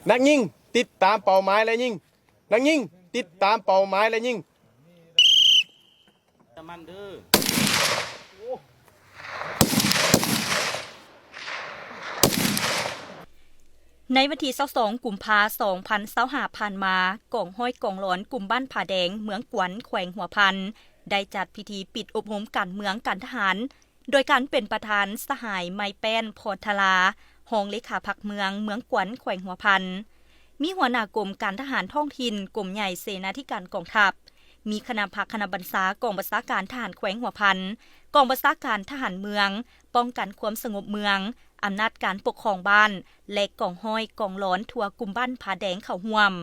ນັກຍິງ ຕິດຕາມເປົ້າໝາຍ ແລະ ຍິງ. ນັກຍິງ ຕິດຕາມເປົ້າໝາຍ ແລະ ຍິງ. ໃນວັນທີຊາວສອງ ກຸມພາ ສອງພັນຊາວຫ້າ ຜ່ານມາ, ກອງຮ້ອຍກອງຫຼອນ ກຸ່ມບ້ານຜາແດງ ເມືອງກວັນ ແຂວງຫົວພັນ ໄດ້ຈັດພິທີປິດອົບຮົມການເມືອງການທະຫານ ໂດຍການເປັນປະທານສະຫາຍ ໄມແປ້ນ ພອນທະລາ ຮອງເລຂາພັກເມືອງ ເມືອງກວັນ ແຂວງຫົວພັນ, ມີຫົວໜ້າກົມການທະຫານທ້ອງຖິ່ນ ກົມໃຫຍ່ເສນາທິການກອງທັບ, ມີຄະນະພັກຄະນະບັນຊາກອງບັນຊາການທະຫານແຂວງຫົວພັນ, ກອງບັນຊາການທະຫານເມືອງ, ປ້ອງກັນຄວາມສະຫງົບເມືອງ, ອຳນາດການປົກຄອງບ້ານ ແລະ ກອງຮ້ອຍກອງຫຼອນທົ່ວກຸ່ມບ້ານຜາແດງເຂົ້າຮ່ວມ.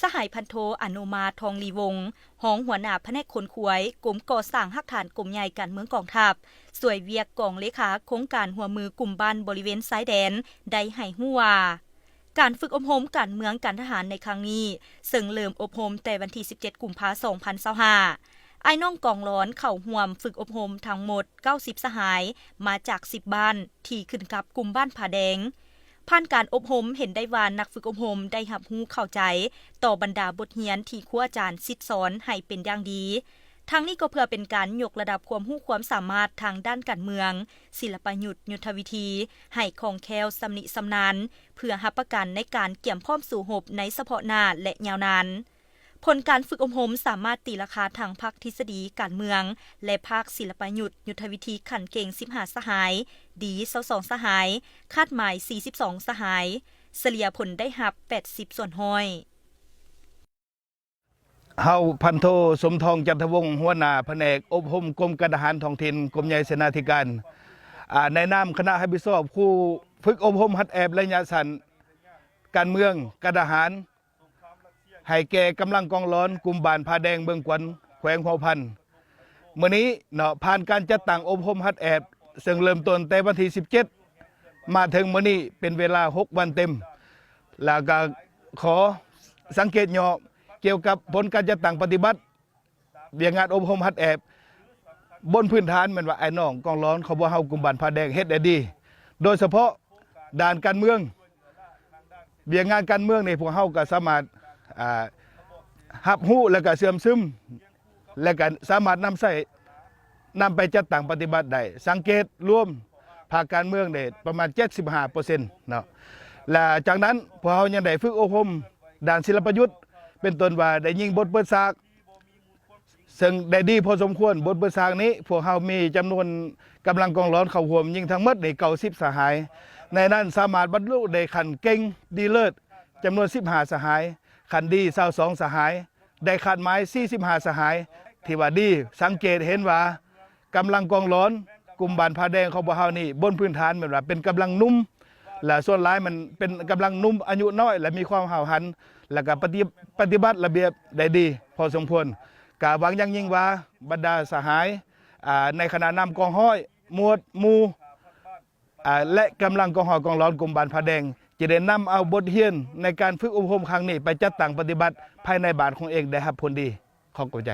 ສະຫາຍພັນໂທ ອະນຸມາ ທອງລີວົງ ຮອງຫົວໜ້າພະແນກຂົນຂວາຍ ກົມກໍ່ສ້າງຮາກຖານກົມໃຫຍ່ການເມືອງກອງທັບ ຊ່ວຍວຽກກອງເລຂາໂຄງການຮ່ວມມືກຸ່ມບ້ານບໍລິເວນຊາຍແດນ ໄດ້ໃຫ້ຮູ້ວ່າ ການຝຶກອົບຮົມການເມືອງການທະຫານໃນຄັ້ງນີ້ ເຊິ່ງເລີ່ມອົບຮົມແຕ່ວັນທີສິບເຈັດ ກຸມພາ ສອງພັນຊາວຫ້າ ອ້າຍນ້ອງກອງຫຼອນເຂົ້າຮ່ວມຝຶກອົບຮົມທັງໝົດເກົ້າສິບສະຫາຍ ມາຈາກສິບບ້ານ ທີ່ຂຶ້ນກັບກຸ່ມບ້ານຜາແດງ. ຜ່ານການອົບຮົມ ເຫັນໄດ້ວ່ານັກຝຶກອົບຮົມໄດ້ຮັບຮູ້ເຂົ້າໃຈຕໍ່ບັນດາບົດຮຽນທີ່ຄູອາຈານສິດສອນໃຫ້ເປັນຢ່າງດີ. ທັງນີ້ກໍເພື່ອເປັນການຍົກລະດັບຄວາມຮູ້ຄວາມສາມາດທາງດ້ານການເມືອງ, ສິລະປະຍຸດ, ຍຸດທະວິທີ ໃຫ້ຄ່ອງແຄ້ວຊຳນິຊຳນານ ເພື່ອຮັບປະກັນໃນການກຽມພ້ອມສູ້ຮົບໃນສະເພາະໜ້າ ແລະ ຍາວນານ. ຜົນການຝຶກອົບຮົມສາມາດຕີລາຄາທັງພາກທິດສະດີການເມືອງ ແລະ ພາກສິລະປະຍຸດ, ຍຸດທະວິທີຂັ້ນເກັ່ງສິບຫ້າສະຫາຍ, ດີຊາວສອງສະຫາຍ, ຄາດໝາຍສີ່ສິບສອງສະຫາຍ, ສະເລ່ຍຜົນໄດ້ຮັບແປດສິບສ່ວນຮ້ອຍ. ເຮົາ ພັນໂທ ສົມທອງ ຈັນທະວົງ ຫົວໜ້າພະແນກອົບຮົມກົມການທະຫານທ້ອງຖິ່ນ ກົມໃຫຍ່ເສນາທິການ ອາ ໃນນາມຄະນະຮັບຜິດຊອບຄູຝຶກອົບຮົມຫັດແອບໄລຍະສັ້ນ ການເມືອງ, ການທະຫານ ໃຫ້ແກ່ກຳລັງກອງຫຼອນກຸ່ມບ້ານຜາແດງ ເມືອງກວັນ ແຂວງຫົວພັນ. ມື້ນີ້ເນາະ ຜ່ານການຈັດຕັ້ງອົບຮົມຫັດແອບ ເຊິ່ງເລີ່ມຕົ້ນແຕ່ວັນທີສິບເຈັດ ມາເຖິງມື້ນີ້ເປັນເວລາຫົກວັນເຕັມ ແລ້ວກໍຂໍສັງເກດຫຍໍ້ກ່ຽວກັບຜົນການຈັດຕັ້ງປະຕິບັດ ວຽກງານອົບຮົມຫັດແອບ ບົນພື້ນຖານແມ່ນວ່າອ້າຍນ້ອງກອງຫຼອນຂອງພວກເຮົາກຸ່ມບ້ານຜາແດງເຮັດໄດ້ດີ ໂດຍສະເພາະດ້ານການເມືອງ ວຽກງານການເມືອງນີ້ພວກເຮົາກໍສາມາດ ອາ ຮັບຮູ້ ແລະ ກໍເຊື່ອມຊຶມ ແລະ ກໍສາມາດນຳໃຊ້ ນຳໄປຈັດຕັ້ງປະຕິບັດໄດ້. ສັງເກດລວມພາກການເມືອງໄດ້ປະມານເຈັດສິບຫ້າເປີເຊັນເນາະ ແລະ ຈາກນັ້ນພວກເຮົາຍັງໄດ້ຝຶກອົບຮົມດ້ານສິລະປະຍຸດ ເປັນຕົ້ນວ່າໄດ້ຍິງບົດເປີດສາກ ເຊິ່ງໄດ້ດີພໍສົມຄວນ. ບົດເປີດສາກນີ້ ພວກເຮົາມີຈຳນວນກຳລັງກອງຫຼອນເຂົ້າຮ່ວມຍິງທັງໝົດນີ້ເກົ້າສິບສະຫາຍ, ໃນນັ້ນສາມາດບັນລຸໄດ້ຂັ້ນເກັ່ງດີເລີດຈຳນວນສິບຫ້າສະຫາຍ, ຂັ້ນດີຊາວສອງສະຫາຍ, ໄດ້ຄາດໝາຍສີ່ສິບຫ້າສະຫາຍ ທີ່ວ່າດີ. ສັງເກດເຫັນວ່າ ກຳລັງກອງຫຼອນກຸ່ມບ້ານຜາແດງຂອງພວກເຮົານີ້ ບົນພື້ນຖານແມ່ນວ່າເປັນກຳລັງໜຸ່ມ ແລະ ສ່ວນຫຼາຍມັນເປັນກຳລັງໜຸ່ມອາຍຸນ້ອຍ ແລະ ມີຄວາມຫ້າວຫັນ ແລະ ກໍປະຕິ ປະຕິບັດລະບຽບໄດ້ດີພໍສົມຄວນ. ກະຫວັງຢ່າງຍິ່ງວ່າບັນດາສະຫາຍ ອາ ໃນຄະນະນຳກອງຮ້ອຍ ໝວດ ໝູ່ ອາ ແລະ ກຳລັງກອງຮ້ອຍກອງຫຼອນກຸ່ມບ້ານຜາແດງ ຈະໄດ້ນຳເອົາບົດຮຽນໃນການຝຶກອົບຮົມຄັ້ງນີ້ໄປຈັດຕັ້ງປະຕິບັດພາຍໃນບ້ານຂອງເອງໄດ້ຮັບຜົນດີ. ຂໍຂອບໃຈ.